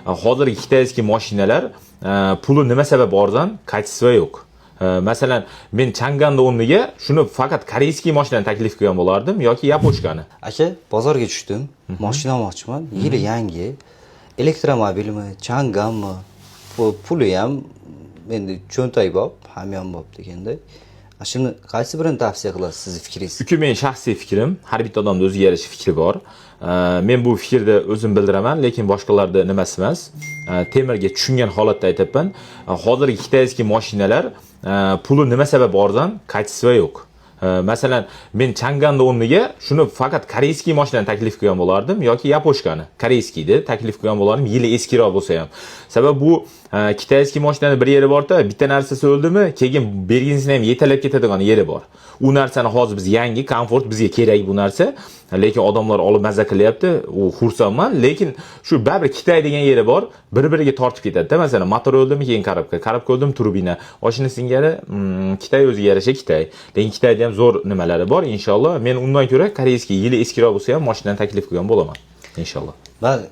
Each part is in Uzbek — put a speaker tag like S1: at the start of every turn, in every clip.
S1: Hozirgi китайский mashinalar puli nima sabab arzon? Качество yo'q. Masalan, men Changanni o'rniga shuni faqat корейский mashinani taklif qilgan bo'lardim yoki япошка ni.
S2: Aka, bozorga tushdim, moshina olmoqchiman, yili yangi, elektromobilmi, Changanmi, puli ham endi cho'ntakbop, hamyonbop deganda, shuni qaysi birini tavsiya qilasiz, sizni fikringiz?
S1: Chunki mening shaxsiy fikrim, har bitta odamda o'ziga yarasha fikri bor. Men bu fikrni o'zim bildiraman, lekin boshqalarda nimasi emas. Temirga tushungan holatda aytyapman. Hozirgi китайский mashinalar puli nima sabab arzon? Качество yo'q. Masalan, men Changanni o'rniga shuni faqat корейский mashinani taklif qilgan bo'lardim yoki япошка ni, корейский ni taklif qilgan bo'lardim, yili eskiroq bo'lsa ham. Sabab bu китайский mashinani bir yeri borda, bitta narsasi o'ldimi, keyin berginsini ham yetalab ketadigan yeri bor. U narsani hozir biz yangi komfort, bizga kerak bu narsa, lekin odamlar olib maza qilyapti, u xursandman, lekin shu baribir Kitay degan yeri bor, bir biriga tortib ketadida. Masalan, motor o'ldimi, keyin korobka, korobka o'ldimi, turbina. Oshini singari Kitay o'ziga yarasha Kitay, lekin Kitayda ham zo'r nimalari bor, inshaalloh. Men undan ko'ra корейский, yili eskiroq bo'lsa ham, mashinani taklif qilgan bo'laman, inshaalloh.
S2: Man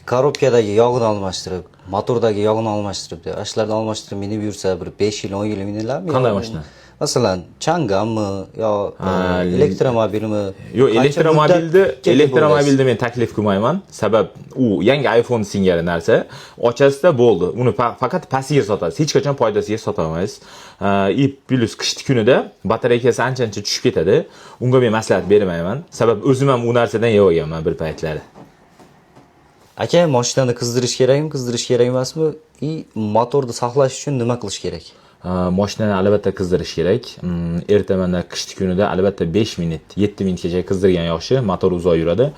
S2: korobkadagi yog'ini almashtirib, motordagi yog'ini almashtirib, ana shularni almashtirib minib yursa, bir 5 yil, 10 yil miniladimi?
S1: Qanday mashina?
S2: Masalan, Changanmi yo elektromobilmi?
S1: Yo'q,
S2: Qancha
S1: elektromobilni
S2: muddatga deb
S1: elektromobilni men taklif qilmayman. Sabab u yangi iPhone singari narsa. Ochasizda, bo'ldi. Uni faqat pastiga sotasiz. Hech qachon foydasiga sotolmaysiz. И плюс qishni kunida batareykasi ancha-ancha tushib ketadi. Unga men maslahat bermayman. Sabab o'zim ham u narsadan yeb olganman bir paytlari.
S2: Aka, mashinani qizdirish kerakmi, qizdirish kerak emasmi и motorni saqlash uchun nima qilish kerak?
S1: Mashinani albatta qizdirish kerak. Ertamanda qishni kunida albatta 5 minut, 7 minutgacha qizdirgan yaxshi, motor uzoq yuradi.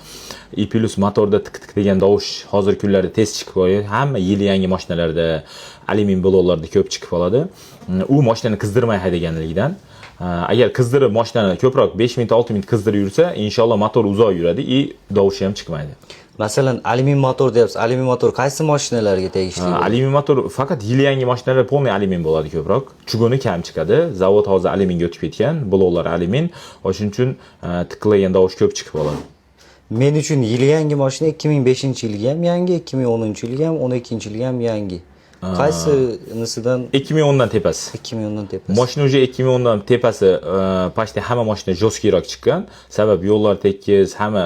S1: И плюс motorda tik tik degan tovush hozirgi kunlarda tez chiqib qolgan. Hamma yili yangi mashinalarda, alyumin bloklarda ko'p chiqib qoladi. U mashinani qizdirmay haydaganligidan. Agar qizdirib, mashinani ko'proq 5 minut, 6 minut qizdirib yursa, inshaalloh motor uzoq yuradi и tovushi ham chiqmaydi.
S2: Masalan, alyumin motor deyapsiz. Alyumin motor qaysi mashinalarga tegishli bo'ladi?
S1: Alyumin motor faqat yili yangi mashinalar полный alyumin bo'ladi ko'proq. Чугун i kam chiqadi. Zavod hozir alyuminga o'tib ketgan, bloklar alyumin. O'shuning uchun tiqillagan tovush ko'p chiqib qoladi.
S2: Men uchun yili yangi mashina 2005-yilgi ham yangi, 2010-yilgi ham, 12-yilgi ham yangi. Qaysinisidan?
S1: 2010 dan tepasi.
S2: 2010 dan tepasi.
S1: Mashina уже 2010 dan tepasi, почти hamma mashina жесткий roq chiqqan. Sabab yo'llar tekis, hamma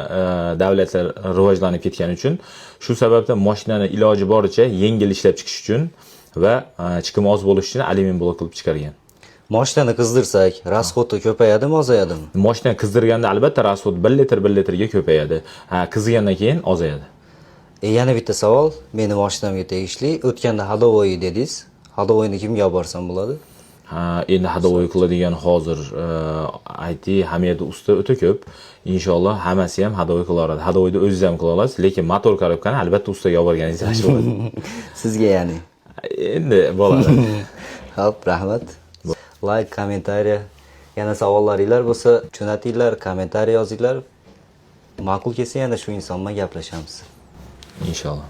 S1: davlatlar rivojlanib ketgani uchun, shu sababdan mashinani iloji boricha yengil ishlab chiqish uchun va chiqimi oz bo'lishi uchun alyumin blok qilib chiqargan.
S2: Mashinani qizdirsak, расход i ko'payadimi, ozayadimi?
S1: Mashina qizdirganda albatta расход 1 litr, 1 litrga ko'payadi. Ha, qizigandan keyin ozayadi.
S2: Yana bitta savol, meni mashinamga tegishli. O'tganda ходовой dedingiz. Ходовой ni kimga olib borsam bo'ladi?
S1: Ha, endi ходовой qiladigan hozir IT hamma yerda usta o'ta ko'p. Inshaalloh, hammasi ham ходовой qila oladi. Ходовой ni o'zingiz ham qila olasiz, lekin motor korobkani albatta ustaga olib borganingiz yaxshi bo'ladi.
S2: Sizga ya'ni.
S1: Endi bo'ladi.
S2: Xo'p, rahmat. Лайк, комментария. Yana savollaringlar bo'lsa, jo'natinglar, комментарий yozinglar. Ma'qul kelsa, yana shu inson bilan gaplashamiz.
S1: Inshaalloh.